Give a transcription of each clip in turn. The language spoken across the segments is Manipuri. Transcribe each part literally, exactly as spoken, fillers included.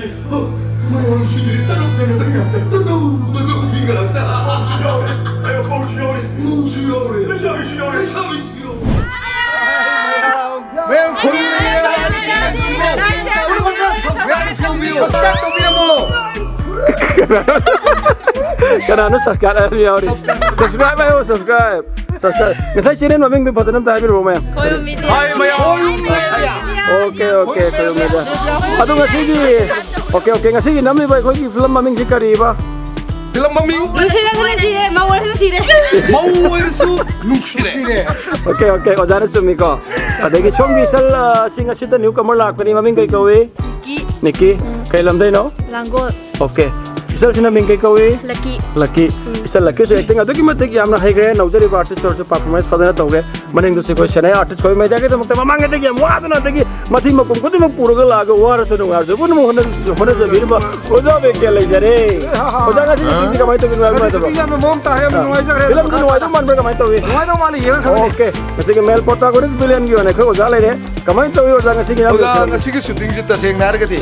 ꯃꯌꯥꯝ ꯁꯤꯗꯤ ꯇꯔꯨꯛ ꯇꯔꯨꯛ ꯇꯔꯨꯛ ꯇꯔꯨꯛ ꯇꯔꯨꯛ ꯃꯤꯒ ꯉꯥꯛꯇ꯫ ꯃꯧꯁꯨ ꯌꯥꯎꯔꯤ꯫ ꯃꯧꯁꯨ ꯌꯥꯎꯔꯤ꯫ ꯂꯩꯁꯥꯕꯤꯁꯨ ꯌꯥꯎꯔꯤ꯫ ꯂꯩꯁꯥꯕꯤꯁꯨ ꯌꯥꯎꯔꯤ꯫ ꯃꯌꯥꯝ ꯈꯨꯔꯨꯝꯕꯤꯔꯕ? ꯁꯕꯁꯀ꯭ꯔꯥꯏꯕ ꯇꯧꯕꯤꯔꯝꯃꯣ꯫ ꯀꯅꯥꯅꯣ ꯁꯕꯁꯀ꯭ꯔꯥꯏꯕ ꯍꯥꯏꯕ ꯌꯥꯎꯔꯤ? ꯁꯕꯁꯀ꯭ꯔꯥꯏꯕ ꯍꯥꯏꯌꯣ, ꯁꯕꯁꯀ꯭ꯔꯥꯏꯕ꯫ ꯁꯕꯁꯀ꯭ꯔꯥꯏꯕ꯫ ꯉꯁꯥꯏ ꯆꯦꯅꯦꯜ ꯃꯃꯤꯡꯗꯨ ꯐꯖꯅ ꯑꯝꯇ ꯍꯥꯏꯕꯤꯔꯛꯑꯣ, ꯃꯌꯥꯝ꯫ ꯈꯣꯏꯔꯨꯝ ꯃꯤꯗꯤꯌꯥ꯫ ꯍꯥꯏ, ꯃꯌꯥꯝ꯫ Okay, okay, Khoirom media. ꯑꯗꯣ ꯉꯁꯤꯒꯤ, ꯑꯣꯀꯦ, ꯑꯣꯀꯦ, ꯉꯁꯤꯒꯤ ꯅꯝꯂꯤꯕ ꯑꯩꯈꯣꯏꯒꯤ ꯐꯤꯂꯝ ꯃꯃꯤꯡꯁꯤ ꯀꯔꯤꯕ? ꯐꯤꯂꯝ ꯃꯃꯤꯡ? ꯅꯨꯡꯁꯤꯔꯁꯨ ꯅꯨꯡꯁꯤꯔꯦ, ꯃꯧ ꯑꯣꯏꯔꯁꯨ ꯅꯨꯡꯁꯤꯔꯦ꯫ ꯃꯧ ꯑꯣꯏꯔꯁꯨ ꯅꯨꯡꯁꯤꯔꯦ꯫ ꯑꯣꯀꯦ, ꯑꯣꯀꯦ, ꯑꯣꯖꯥꯅ ꯆꯨꯝꯃꯤꯀꯣ꯫ ꯑꯗꯒꯤ ꯁꯣꯝꯒꯤ ꯏꯆꯜ, ꯑ, ꯁꯤꯡ ꯑꯁꯤꯗ ꯅ꯭ꯌꯨ ꯀꯃꯔ ꯂꯥꯛꯄꯅꯤ, ꯃꯃꯤꯡ ꯀꯩ ꯀꯧꯏ? ꯅꯤꯀꯤ꯫ ꯅꯤꯀꯤ꯫ ꯀꯩ ꯂꯝꯗꯩꯅꯣ? ꯂꯥꯡꯒꯣꯜ꯫ ꯑꯣꯀꯦ꯫ ꯏꯆꯜꯁꯤꯅ ꯃꯤꯡ ꯀꯩ ꯀꯧꯏ? ꯂꯛꯀꯤ꯫ ꯂꯛꯀꯤ꯫ ꯎꯝ꯫ ꯏꯆꯜ ꯂꯛꯀꯤꯁꯨ ꯑꯦꯛꯇꯤꯡ ꯑꯗꯨꯛꯀꯤ ꯃꯇꯤꯛ ꯌꯥꯝꯅ ꯍꯩꯈ꯭ꯔꯦ, ꯅꯧꯖꯔꯤꯕ ꯑꯥꯔꯇꯤꯁ ꯑꯣꯏꯔꯁꯨ ꯄꯔꯐꯣꯔꯃꯦꯟꯁ ꯐꯖꯅ ꯇꯧꯈ꯭ꯔꯦ꯫ ꯃꯅꯤꯡꯗꯁꯨ ꯑꯩꯈꯣꯏ ꯁꯦꯅꯥꯏ ꯑꯥꯔꯇꯤꯁ ꯈꯣꯏ ꯃꯦꯗꯤꯌꯥꯒꯤꯗꯃꯛꯇ ꯃꯃꯥꯡꯉꯩꯗꯒꯤ ꯌꯥꯝ ꯋꯥꯗꯨꯅ, ꯑꯗꯒꯤ ꯃꯊꯤ ꯃꯀꯨꯝ ꯈꯨꯗꯤꯡꯃꯛ ꯄꯨꯔꯒ ꯂꯥꯛꯑꯒ ꯋꯥꯔꯁꯨ ꯅꯨꯡꯉꯥꯏꯔꯁꯨ ꯄꯨꯝꯅꯃꯛ ꯍꯣꯠꯅ-, ꯍꯣꯠꯅꯖꯕꯤꯔꯤꯕ ꯑꯣꯖꯥ ꯕꯦꯡꯀꯦ ꯂꯩꯖꯔꯦ꯫ ꯑꯣꯖꯥ, ꯉꯁꯤꯒꯤ ꯁꯤꯟꯁꯤ ꯀꯃꯥꯏꯅ ꯇꯧꯕꯤꯅꯣ? ꯉꯁꯤꯒꯤ ꯅꯨꯡꯉꯥꯏꯕ꯭ꯔꯣ? ꯁꯤꯟꯁꯤ ꯌꯥꯝꯅ ꯃꯑꯣꯡ ꯇꯥꯔꯦ, ꯌꯥꯝꯅ ꯑꯥ꯫ ꯅꯨꯡꯉꯥꯏꯖꯈ꯭ꯔꯦ꯫ ꯐꯤꯂꯝꯗꯤ ꯅꯨꯡꯉꯥꯏꯗꯧ ꯃꯥꯟꯕ꯭ꯔꯥ, ꯀꯃꯥꯏꯅ ꯇꯧꯏ? ꯅꯨꯡꯉꯥꯏꯗꯧ ꯃꯥꯜꯂꯤ, ꯌꯦꯡꯉ ꯈꯪꯒꯅꯤ꯫ ꯑꯣꯀꯦ, ꯉꯁꯤꯒꯤ ꯃꯦꯜ ꯄ꯭ꯔꯣꯇꯥꯒꯣꯅꯤꯁ ꯚꯤꯂꯦꯟꯒꯤ ꯑꯣꯏꯅ ꯑꯩꯈꯣꯏ ꯑꯣꯖꯥ ꯂꯩꯔꯦ꯫ ꯀꯃꯥꯏꯅ ꯇꯧꯏ ꯑꯣꯖꯥ, ꯉꯁꯤꯒꯤ ꯅꯝꯕ ꯑꯣꯖꯥ, ꯐꯤꯂꯝ? ꯉꯁꯤꯒꯤ ꯁꯨꯇꯤꯡꯁꯤ ꯇꯁꯦꯡꯅ ꯍꯥꯏꯔꯒꯗꯤ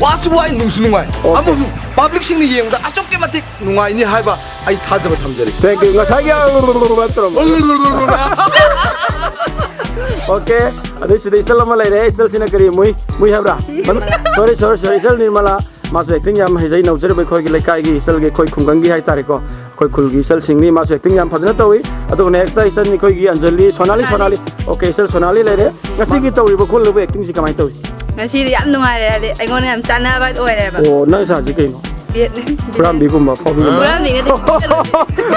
ꯋꯥꯁꯨ ꯋꯥꯏ, ꯅꯨꯡꯁꯨ ꯅꯨꯡꯉꯥꯏ꯫ ꯑꯣꯀꯦ꯫ ꯑꯃꯁꯨꯡ ꯄꯕ꯭ꯂꯤꯛꯁꯤꯡꯅ ꯌꯦꯡꯕꯗ ꯑꯁꯨꯛꯀꯤ ꯃꯇꯤꯛ ꯅꯨꯡꯉꯥꯏꯅꯤ ꯍꯥꯏꯕ ꯑꯩ ꯊꯥꯖꯕ ꯊꯝꯖꯔꯤ꯫ Thank you꯫ ꯉꯁꯥꯏꯒꯤ ꯇꯧꯔꯝꯕ꯫ ꯑꯣꯀꯦ, ꯑꯗꯩ ꯁꯤꯗ ꯏꯆꯜ ꯑꯃ ꯂꯩꯔꯦ꯫ ꯏꯆꯜꯁꯤꯅ ꯀꯔꯤ, ꯃꯨꯏ, ꯃꯨꯏ ꯍꯥꯏꯕ꯭ꯔꯥ? ꯁꯣꯔꯤ, ꯁꯣꯔꯤ, ꯁꯣꯔꯤ, ꯏꯆꯜ ꯅꯤꯔꯃꯂꯥ꯫ ꯃꯥꯁꯨ ꯑꯦꯛꯇꯤꯡ ꯌꯥꯝ ꯍꯩꯖꯩ, ꯅꯧꯖꯔꯤꯕ ꯑꯩꯈꯣꯏꯒꯤ ꯂꯩꯀꯥꯏꯒꯤ ꯏꯆꯜꯒꯤ, ꯑꯩꯈꯣꯏ ꯈꯨꯡꯒꯪꯒꯤ ꯍꯥꯏꯇꯥꯔꯦꯀꯣ, ꯑꯩꯈꯣꯏ ꯈꯨꯜꯒꯤ ꯏꯆꯜꯁꯤꯡꯅꯤ꯫ ꯃꯥꯁꯨ ꯑꯦꯛꯇꯤꯡ ꯌꯥꯝ ꯐꯖꯅ ꯇꯧꯏ꯫ ꯑꯗꯨꯒ ꯅꯦꯛꯁꯇ ꯏꯆꯜ ꯑꯩꯈꯣꯏꯒꯤ ꯑꯟꯖꯂꯤ, ꯁꯣꯅꯥꯂꯤ, ꯁꯣꯅꯥꯂꯤ꯫ ꯁꯣꯅꯥꯂꯤ꯫ ꯑꯣꯀꯦ, ꯏꯆꯜ ꯁꯣꯅꯥꯂꯤ ꯂꯩꯔꯦ꯫ ꯉꯁꯤꯒꯤ ꯇꯧꯔꯤꯕ ꯈꯣꯠꯂꯤꯕ ꯑꯦꯛꯇꯤꯡꯁꯤ ꯀꯃꯥꯏꯅ ꯇꯧꯏ? ꯉꯁꯤꯗꯤ ꯌꯥꯝ ꯅꯨꯡꯉꯥꯏꯔꯦ, ꯍꯥꯏꯗꯤ ꯑꯩꯉꯣꯟꯗ ꯌꯥꯝ ꯆꯥꯟꯅꯕ ꯑꯣꯏꯔꯦꯕ꯫ ꯑꯣ, ꯅꯪ ꯁꯥꯁꯤ ꯀꯩꯅꯣ? ꯕꯦꯠꯅꯦ꯫ ꯍꯨꯔꯥꯟꯕꯤꯒꯨꯝꯕ, ꯐꯥꯎꯕꯤꯒꯨꯝꯕ? ꯍꯨꯔꯥꯟꯕꯤ ꯅꯠꯇꯦ꯫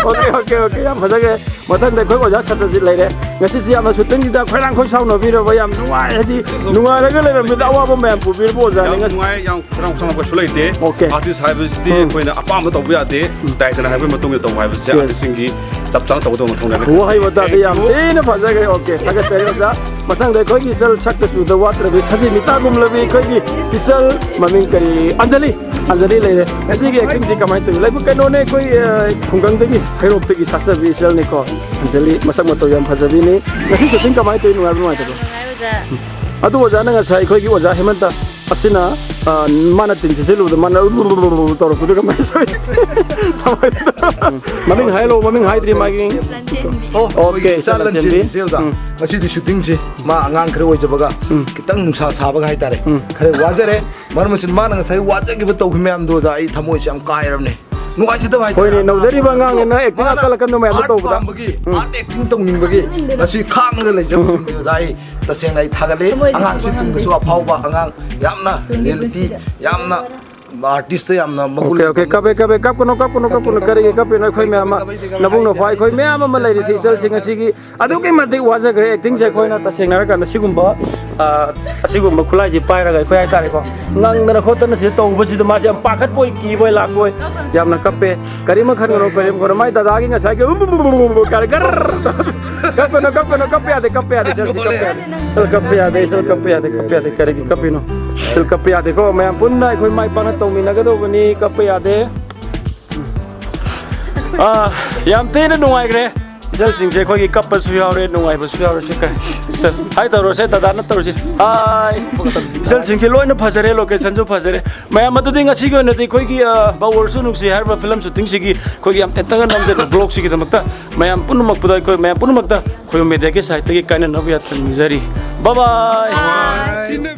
ꯑꯣꯀꯦ, ꯑꯣꯀꯦ, ꯑꯣꯀꯦ, ꯌꯥꯝ ꯐꯖꯈ꯭ꯔꯦ꯫ ꯃꯊꯪꯗ ꯑꯩꯈꯣꯏ ꯑꯣꯖꯥ ꯁꯇ꯭ꯔꯖꯤꯠ ꯂꯩꯔꯦ꯫ ꯉꯁꯤꯁꯤ ꯌꯥꯝꯅ ꯁꯨꯇꯤꯡꯁꯤꯗ ꯈꯣꯏꯔꯥꯡ ꯈꯣꯏ ꯁꯥꯎꯅꯕꯤꯔꯕ, ꯌꯥꯝ ꯅꯨꯡꯉꯥꯏ, ꯍꯥꯏꯗꯤ ꯅꯨꯡꯉꯥꯏꯔꯒ ꯂꯩꯔꯝꯃꯤꯗ ꯑꯋꯥꯕ ꯃꯌꯥꯝ ꯄꯨꯕꯤꯔꯕ ꯑꯣꯖꯥꯅꯤ ꯌꯥꯝ ꯉꯁꯤ꯫ ꯅꯨꯡꯉꯥꯏ, ꯌꯥꯝ ꯈꯣꯏꯔꯥꯡ ꯈꯣꯏꯁꯥꯎꯅꯕ ꯀꯩꯁꯨ ꯂꯩꯇꯦ꯫ ꯑꯣꯀꯦ꯫ ꯑꯥꯔꯇꯤꯁ ꯍꯥꯏꯕꯁꯤꯗꯤ ꯎꯝ꯫ ꯑꯩꯈꯣꯏꯅ ꯑꯄꯥꯝꯕ ꯇꯧꯕ ꯌꯥꯗꯦ꯫ ꯎꯝ꯫ ꯗꯥꯏꯔꯦꯛꯇꯔꯅ ꯍꯥꯏꯕꯒꯤ ꯃꯇꯨꯡ ꯏꯟꯅ ꯇꯧꯕ ꯍꯥꯏꯕꯁꯦ ꯌꯦꯁ꯫ ꯑꯥꯔꯇꯤꯁꯁꯤꯡꯒꯤ ꯆꯞ ꯆꯥꯅ ꯇꯧꯒꯗꯧꯕ ꯃꯊꯧꯅꯦ꯫ ꯋꯥꯍꯩ ꯋꯥꯇꯥꯗꯤ ꯌꯥꯝ ꯊꯤꯅ ꯐꯖꯈ꯭ꯔꯦ꯫ ꯑꯣꯀꯦ, ꯊꯥꯒꯠꯆꯔꯤ ꯑꯣꯖꯥ꯫ ꯃꯊꯪꯗ ꯑꯩꯈꯣꯏꯒꯤ ꯏꯆꯜ ꯁꯛꯇ ꯆꯨꯗ ꯋꯥꯠꯇ꯭ꯔꯕꯤ, ꯁꯖꯤ ꯃꯤꯇꯥꯒꯨꯝꯂꯕꯤ ꯑꯩꯈꯣꯏꯒꯤ ꯏꯆꯜ ꯃꯃꯤꯡ ꯀꯔꯤ? ꯑꯟꯖꯂꯤ꯫ ꯑꯟꯖꯂꯤ ꯂꯩꯔꯦ꯫ ꯉꯁꯤꯒꯤ ꯑꯦꯛꯇꯤꯡꯁꯤ ꯀꯃꯥꯏꯅ ꯇꯧꯏ? ꯂꯩꯕ ꯀꯩꯅꯣꯅꯦ, ꯑꯩꯈꯣꯏ, ꯑ, ꯈꯨꯡꯒꯪꯗꯒꯤ, ꯍꯩꯔꯣꯛꯇꯒꯤ ꯁꯥꯠꯆꯕꯤ ꯏꯆꯜꯅꯤꯀꯣ꯫ ꯑꯟꯖꯂꯤ ꯃꯁꯛ ꯃꯇꯧ ꯌꯥꯝ ꯐꯖꯕꯤꯅꯤ꯫ ꯉꯁꯤ ꯁꯨꯇꯤꯡ ꯀꯃꯥꯏꯅ ꯇꯧꯏ? ꯅꯨꯡꯉꯥꯏꯕ꯭ꯔꯥ, ꯅꯨꯡꯉꯥꯏꯇꯕ꯭ꯔꯥ? ꯅꯨꯡꯉꯥꯏ, ꯑꯣꯖꯥ꯫ ꯑꯗꯨ ꯑꯣꯖꯥꯅ ꯉꯁꯥꯏ ꯑꯩꯈꯣꯏꯒꯤ ꯑꯣꯖꯥ ꯍꯦꯃꯟꯇ ꯑꯁꯤꯅ, ꯑ, ꯃꯥꯅ ꯇꯤꯟ ꯁꯤꯠꯆꯤꯜꯂꯨꯕꯗ ꯃꯥꯅ ꯇꯧꯔꯛꯄꯗꯨ ꯀꯃꯥꯏꯅ ꯇꯧꯏ? ꯃꯃꯤꯡ ꯍꯥꯏꯍꯜꯂꯣ, ꯃꯃꯤꯡ ꯍꯥꯏꯗ꯭ꯔꯤ ꯃꯥꯒꯤ꯫ ꯑꯣ, ꯑꯣꯀꯦ, ꯏꯆꯥ ꯏꯆꯥ ꯂꯟꯆꯦꯟꯕꯤ꯫ ꯂꯟꯆꯦꯟꯕꯤꯁꯦ ꯑꯣꯖꯥ꯫ ꯎꯝ꯫ ꯉꯁꯤꯗꯤ ꯁꯨꯇꯤꯡꯁꯦ ꯃꯥ ꯑꯉꯥꯡ ꯈꯔ ꯑꯣꯏꯖꯕꯒ ꯈꯤꯇꯪ ꯅꯨꯡꯁꯥ ꯁꯥꯕꯒ ꯍꯥꯏꯇꯥꯔꯦ꯫ ꯎꯝ꯫ ꯈꯔ ꯋꯥꯖꯔꯦ꯫ ꯃꯔꯝ ꯑꯁꯤꯅ ꯃꯥꯅ ꯉꯁꯥꯏ ꯋꯥꯖꯈꯤꯕ ꯇꯧꯈꯤꯕ ꯃꯌꯥꯝꯗꯣ ꯑꯣꯖꯥ, ꯑꯩ ꯊꯃꯣꯏꯁꯦ ꯌꯥꯝ ꯀꯥꯏꯔꯕꯅꯦ꯫ ꯅꯨꯡꯉꯥꯏꯖꯗꯕ ꯍꯥꯏꯇꯥꯔꯦ꯫ ꯍꯣꯏꯅꯦ, ꯅꯧꯖꯔꯤꯕ ꯑꯉꯥꯡꯅꯤꯅ acting ꯃꯥꯅ ꯑꯀꯜ ꯑꯀꯟꯕ ꯃꯌꯥꯝꯗꯣ art ꯇꯧꯕꯗ꯫ ꯄꯥꯝꯕꯒꯤ, ꯎꯝ꯫ art acting ꯇꯧꯅꯤꯡꯕꯒꯤ ꯉꯁꯤ ꯈꯥꯡꯉꯒ ꯂꯩꯖꯕꯁꯤꯡꯗꯣ ꯑꯣꯖꯥ, ꯑꯩ ꯇꯁꯦꯡꯅ ꯑꯩ ꯊꯥꯒꯠꯂꯤ꯫ ꯊꯃꯣꯏꯁꯦ ꯑꯉꯥꯡꯁꯤ ꯄꯥꯡꯍꯟꯕꯤ꯫ ꯇꯨꯡꯗꯁꯨ ꯑꯐꯥꯎꯕ ꯑꯉꯥꯡ ꯌꯥꯝꯅ ꯇꯨꯡꯒꯤ reality, ꯄꯨꯟꯁꯤꯗ꯫ ꯌꯥꯝꯅ artist ꯌꯥꯝꯅ ꯃꯒꯨꯟ ꯑꯣꯀꯦ, ꯑꯣꯀꯦ, ꯂꯩꯕ ꯀꯞꯄꯦ, ꯀꯞꯄꯦ, ꯀꯞꯀꯅꯨ, ꯀꯞꯀꯅꯨ, ꯀꯞꯀꯅꯨ, ꯀꯔꯤꯒꯤ ꯀꯞꯄꯤꯅꯣ? ꯑꯩꯈꯣꯏ ꯃꯌꯥꯝ ꯑꯃ, ꯅꯕꯨꯡ ꯅꯄ꯭ꯋꯥ ꯑꯩꯈꯣꯏ ꯃꯌꯥꯝ ꯑꯃ ꯂꯩꯔꯤꯁꯤ, ꯏꯆꯜꯁꯤꯡ ꯑꯁꯤꯒꯤ ꯑꯗꯨꯛꯀꯤ ꯃꯇꯤꯛ ꯋꯥꯖꯈ꯭ꯔꯦ꯫ Actingꯁꯦ ꯑꯩꯈꯣꯏꯅ ꯇꯁꯦꯡꯅ ꯍꯥꯏꯔꯀꯥꯟꯗ ꯁꯤꯒꯨꯝꯕ, ꯑ, ꯑꯁꯤꯒꯨꯝꯕ ꯈꯨꯠꯂꯥꯏꯁꯤ ꯄꯥꯏꯔꯒ ꯑꯩꯈꯣꯏ ꯍꯥꯏꯇꯥꯔꯦꯀꯣ, ꯉꯪꯗꯅ ꯈꯣꯠꯇꯅ ꯁꯤꯗ ꯇꯧꯕꯁꯤꯗ ꯃꯥꯁꯦ ꯌꯥꯝ ꯄꯥꯈꯠꯄꯣꯏ, ꯀꯤꯕꯣꯏ, ꯂꯥꯛꯄꯣꯏ, ꯌꯥꯝꯅ ꯀꯞꯄꯦ꯫ ꯀꯔꯤꯝ ꯈꯟꯒꯅꯨ, ꯀꯔꯤꯝ ꯈꯟꯒꯅꯨ꯫ ꯃꯥꯏ ꯗꯗꯥꯒꯤ ꯉꯁꯥꯏꯒꯤ ꯎꯝ ꯀꯥꯔꯦ ꯒꯔ꯫ ꯀꯞꯀꯅꯨ, ꯀꯞꯀꯅꯨ, ꯀꯞꯄ ꯌꯥꯗꯦ, ꯀꯞꯄ ꯌꯥꯗꯦ, ꯏꯆꯜꯁꯤ ꯀꯞꯄ ꯌꯥꯗꯦ꯫ ꯏꯆꯜ ꯀꯞꯄ ꯌꯥꯗꯦ, ꯏꯆꯜ ꯀꯞꯄ ꯌꯥꯗꯦ, ꯀꯞꯄ ꯌꯥꯗꯦ꯫ ꯀꯔꯤꯒꯤ ꯀꯞꯄꯤꯅꯣ? ꯏꯆꯜ ꯀꯞꯄ ꯌꯥꯗꯦꯀꯣ꯫ ꯃꯌꯥꯝ ꯄꯨꯟꯅ ꯑꯩꯈꯣꯏ ꯃꯥꯏ ꯄꯥꯛꯅ ꯇꯧꯃꯤꯟꯅꯒꯗꯧꯕꯅꯤ, ꯀꯞꯄ ꯌꯥꯗꯦ꯫ ꯑꯥ, ꯌꯥꯝ ꯊꯤꯅ ꯅꯨꯡꯉꯥꯏꯈ꯭ꯔꯦ꯫ ꯏꯆꯜꯁꯤꯡꯁꯦ ꯑꯩꯈꯣꯏꯒꯤ ꯀꯞꯄꯁꯨ ꯌꯥꯎꯔꯦ, ꯅꯨꯡꯉꯥꯏꯕꯁꯨ ꯌꯥꯎꯔꯦ꯫ ꯁꯤ ꯀꯩ? ꯏꯆꯜ, ꯍꯥꯏ ꯇꯧꯔꯣꯁꯦ, ꯗꯗꯥꯅ ꯇꯧꯔꯁꯤ꯫ ꯍꯥꯏ꯫ ꯏꯆꯜꯁꯤꯡꯁꯦ ꯂꯣꯏꯅ ꯐꯖꯔꯦ, locationꯁꯨ ꯐꯖꯔꯦ꯫ ꯃꯌꯥꯝ ꯑꯗꯨꯗꯤ ꯉꯁꯤꯒꯤ ꯑꯣꯏꯅꯗꯤ ꯑꯩꯈꯣꯏꯒꯤ, ꯑ, ꯕꯥꯋꯔꯁꯨ ꯅꯨꯡꯁꯤ ꯍꯥꯏꯔꯤꯕ film shootingꯁꯤꯒꯤ ꯑꯩꯈꯣꯏꯒꯤ ꯌꯥꯝ ꯇꯦꯟꯇꯛꯅ ꯅꯝꯖꯕ vlogꯁꯤꯒꯤꯗꯃꯛꯇ ꯃꯌꯥꯝ ꯄꯨꯝꯅꯃꯛꯄꯨꯗ ꯑꯩꯈꯣꯏ ꯃꯌꯥꯝ ꯄꯨꯝꯅꯃꯛꯇ ꯑꯩꯈꯣꯏ mediaꯒꯤ sideꯇꯒꯤ ꯀꯥꯏꯅꯅꯕ ꯌꯥꯊꯪ ꯅꯤꯖꯔꯤ꯫ Bye bye꯫